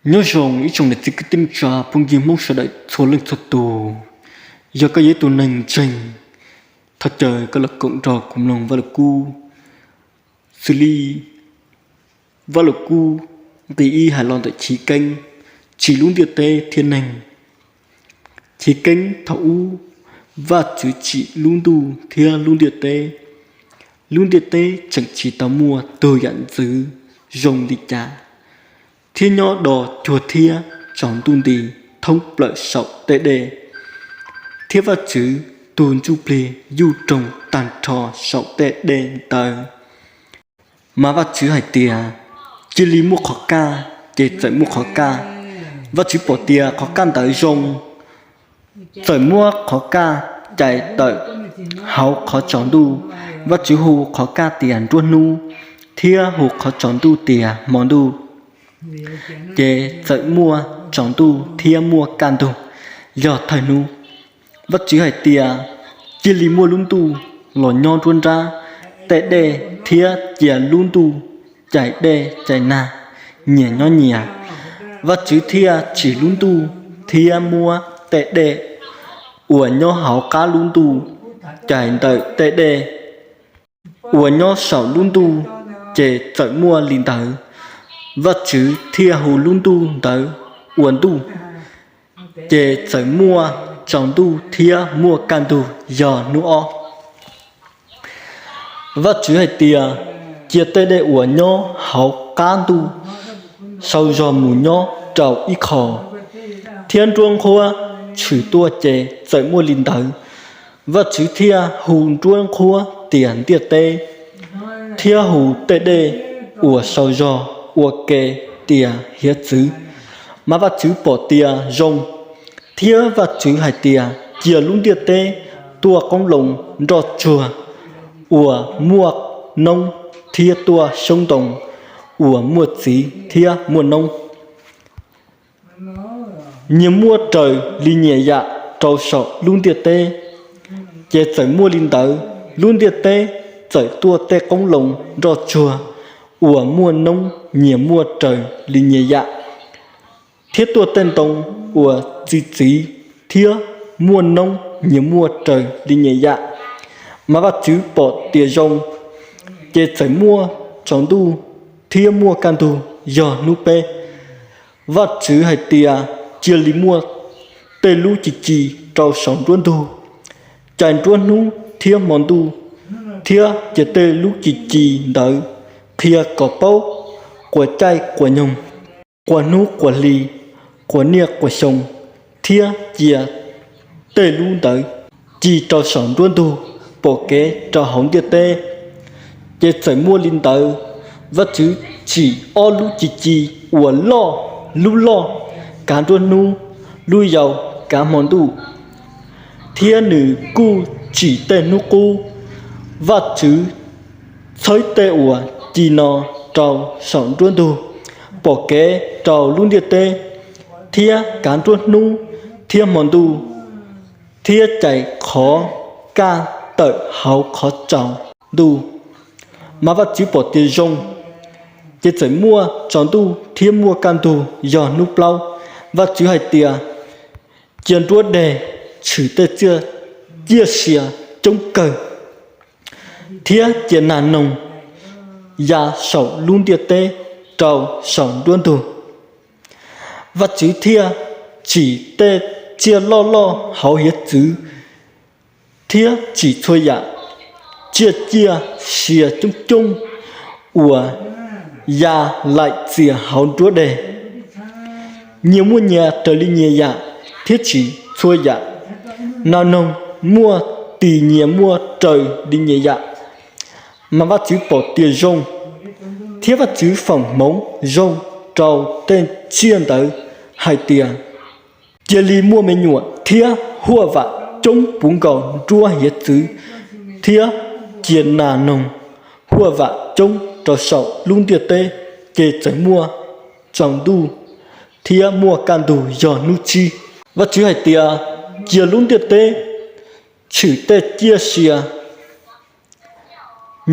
Nyob zoo ib tsoom niam txiv kwv tij neej tsa phooj ywg Hmoob sawv daws txhua leej txhua tus. Yog koj yog ib tug neeg ntseeg, thov caw koj los koom nrog kuv mloog Vaj Lug Kub xws li Vaj Lug Kub nqi ib hais los ntawm chiv keeb tsim lub ntiaj teb thiab neeg. Chiv keeb thaum ub, Vajtswv tsim lub ntuj thiab lub ntiaj teb. Lub ntiaj teb tseem tsis tau muaj tug yam ntxwv zoo li cas, thiab nyob do cuag thiab tsaus ntuj nti thoob plaws saum tej dej, thiab Vajtswv tus ntsuj plig yuj roog tag nrho saum tej dej ntawd. Mas Vajtswv hais tias, cia li muaj qhov kaj, ces txawm muaj qhov kaj. Vajtswv pom tias qhov kaj ntawd zoo, txawm muab qhov kaj cais tawm hauv qhov tsaus ntuj. Vajtswv hu qhov kaj tias nruab hnub, thiab hu qhov tsaus ntuj tias hmo ntuj. Ces txawm muaj tsaus ntuj thiab muaj kaj ntug yog thawj hnub. Vajtswv hais tias, cia li muaj lub ntuj los nyob nruab nrab tej dej thiab cia lub ntuj cais dej cais nag, nyias nyob nyias. Vajtswv thiaj tsim lub ntuj thiab muab tej dej uas nyob hauv qab lub ntuj cais ntawm tej dej uas nyob saum lub ntuj, ces txawm muaj li ntawd. Vajtswv thiaj hu lub ntuj ntawd ua ntuj, ces txawm muaj tsaus ntuj thiab muaj kaj ntug yog hnub ob. Vajtswv hais tias, cia tej dej uas nyob hauv qab ntuj sau zog mus nyob rau ib qho, thiab nruab nqhuab tshwm tuaj, ces txawm muaj li ntawd. Vajtswv thiaj hu nruab nqhuab tias ntiaj teb, thiab hu tej dej uas sau zog ua ke tias hiav txwv. Mas Vajtswv pom tias zoo, thiab Vajtswv hais tias, cia lub ntiaj teb tuaj qoob loo nroj tsuag uas muaj noob thiab tuaj xyoob ntoo uas muaj txiv thiab muaj noob. Nyias muaj raws li nyias yam rau saum lub ntiaj teb. Ces txawm muaj li ntawd. Lub ntiaj teb txawm tuaj tej qoob loo nroj tsuag uas muaj noob nyias muaj raws li nyias yam, thiab tuaj tej ntoo uas txi txiv thiab muaj noob nyias muaj raws li nyias yam. Mas Vajtswv pom tias zoo. Ces txawm muaj tsaus ntuj thiab muaj kaj ntug yog hnub peb. Vajtswv hais tias, cia li muaj tej lub ci ci rau saum nruab ntug, cais nruab hnub thiab hmo ntuj, thiab cia tej lub ci ci ntawd qhia kom paub quas caij quas nyoog, quas hnub quas hli, quas niaj quas xyoo, thiab cia tej lub ntawd ci rau saum nruab ntug pom kev rau hauv ntiaj teb. Ces txawm muaj li ntawd. Vajtswv tsim ob lub ci ci uas loj, lub loj kav nruab hnub, lub yau kav hmo ntuj, thiab nws kuj tsim tej hnub qub. Vajtswv txhawb tej uas ci no rau saum nruab ntug pom kev rau lub ntiaj teb, thiab kav nruab hnub thiab hmo ntuj, thiab cais qhov kaj tawm hauv qhov tsaus ntuj. Mas Vajtswv pom tias zoo. Ces txawm muaj tsaus ntuj thiab muaj kaj ntug yog hnub plaub. Vajtswv hais tias, cia nruab deg tshwm tej ciaj sia coob kawg, thiab cia nas noog ya saum lub ntiaj teb rau saum nruab ntug. Vajtswv thiaj tsim tej tsiaj loj loj hauv hiav txwv, thiab tsim txhua yam tsiaj ciaj sia coob coob uas ya laim txias hauv nruab deg, nyias muaj nyias raws li nyias yam, thiab tsim txhua yam nas noog muaj tis nyias muaj raws li nyias yam. Mas Vajtswv pom tias zoo. Thiab Vajtswv foom hmoov zoo rau tej tsiaj ntawd hais tias, cia li muaj me nyuam thiab huaj vam coob puv nkaus nruab hiav txwv, thiab cia nas noog huaj vam coob rau saum lub ntiaj teb. Ces txawm muaj tsaus ntuj thiab muaj kaj ntug yog hnub tsib. Vajtswv hais tias, cia lub ntiaj teb tshwm tej ciaj sia,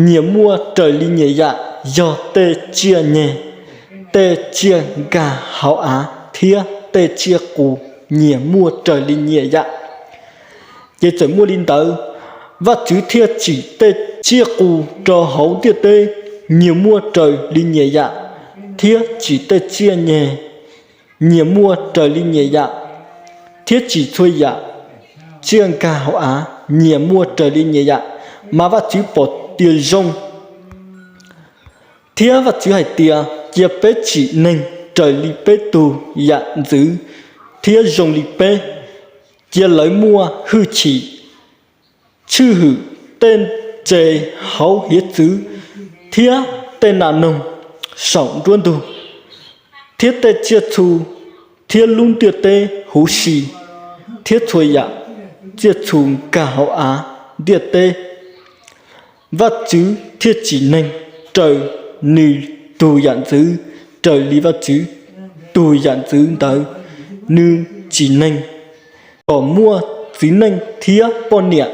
nyias muaj raws li nyias yam, yog tej tsiaj nyeg tej tsiaj nkag hauv av thiab tej tsiaj qus nyias muaj raws li nyias yam. Ces txawm muaj li ntawd, Vajtswv thiaj tsim tej tsiaj qus rau hauv ntiaj teb nyias muaj raws li nyias yam, thiab tsim tej tsiaj nyeg nyias muaj raws li nyias yam, thiab tsim txhua yam tsiaj nkag hauv av nyias muaj raws li nyias yam. Mas Vajtswv pom tias zoo. Thiab Vajtswv hais tias, cia peb tsim neeg raws li peb tug yam ntxwv thiab zoo li peb, cia lawv muaj hwj chim tswj hwm tej ntses hauv hiav txwv thiab tej nas noog saum nruab ntug, thiab tej tsiaj txhu thiab lub ntiaj teb huv si, thiab txhua yam tsiaj txhu nkag hauv av ntiaj teb. Vajtswv thiaj tsim neeg raws nws tug yam ntxwv, raws li Vajtswv tug yam ntxwv ntawd nws tsim neeg kom muaj txiv neej thiab poj niam.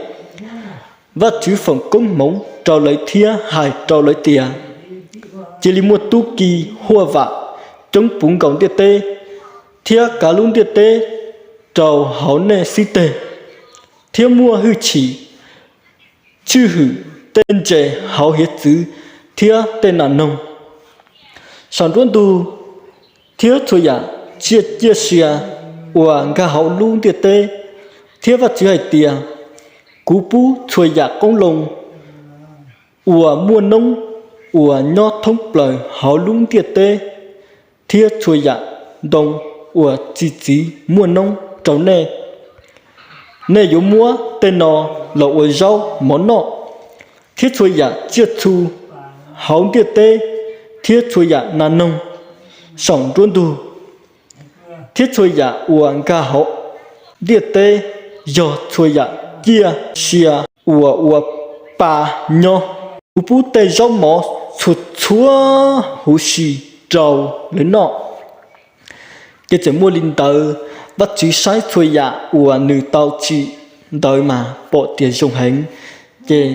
Vajtswv foom koob hmoov rau lawv thiab hais rau lawv tias, cia li muaj tub ki huaj vam coob puv nkaus ntiaj teb, thiab kav lub ntiaj teb rau hauv nej xib teg, thiab muaj hwj chim tswj hwm tej ntses hauv hiav txwv thiab tej nas noog saum nruab ntug, thiab txhua yam tsiaj ciaj sia uas nkag hauv lub ntiaj teb. Thiab Vajtswv hais tias, kuv pub txhua yam qoob loo uas muaj noob uas nyob thoob plaws hauv lub ntiaj teb, thiab txhua yam ntoo uas txi txiv muaj noob rau nej. Nej yuav muab tej no los ua zaub mov noj, thiab txhua yam tsiaj txhu hauv ntiaj teb, thiab txhua yam nas noog saum nruab ntug, thiab txhua yam uas nkag hauv ntiaj teb, yog txhua yam ciaj sia uas ua pa nyob. Kuv pub tej zaub mov txhua txhua huv si rau lawv noj. Ces txawm muaj li ntawd, Vajtswv saib txhua yam uas nws tau tsim ntawd mas pom tias zoo heev. Ces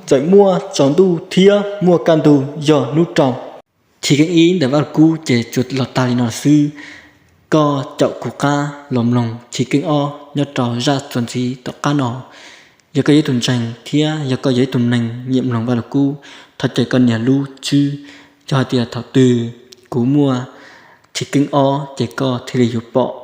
txawm muaj tsaus ntuj thiab muaj kaj ntug, yog hnub rau. Chiv keeb ib ntawm Vaj Lug Kub ces tsuas los tag li no xwb. Koj caum kuv qab los mloog chiv keeb ob nyob rau zaj txuas ntxiv tom qab no. Yog koj yog ib tug ntseeg thiab yog koj yog ib tug neeg nyiam mloog Vaj Lug Kub, thov caw koj nias lub tswb, yog hais tias thaum twg kuv muaj chiv keeb ob ces koj thiaj li yuav pom.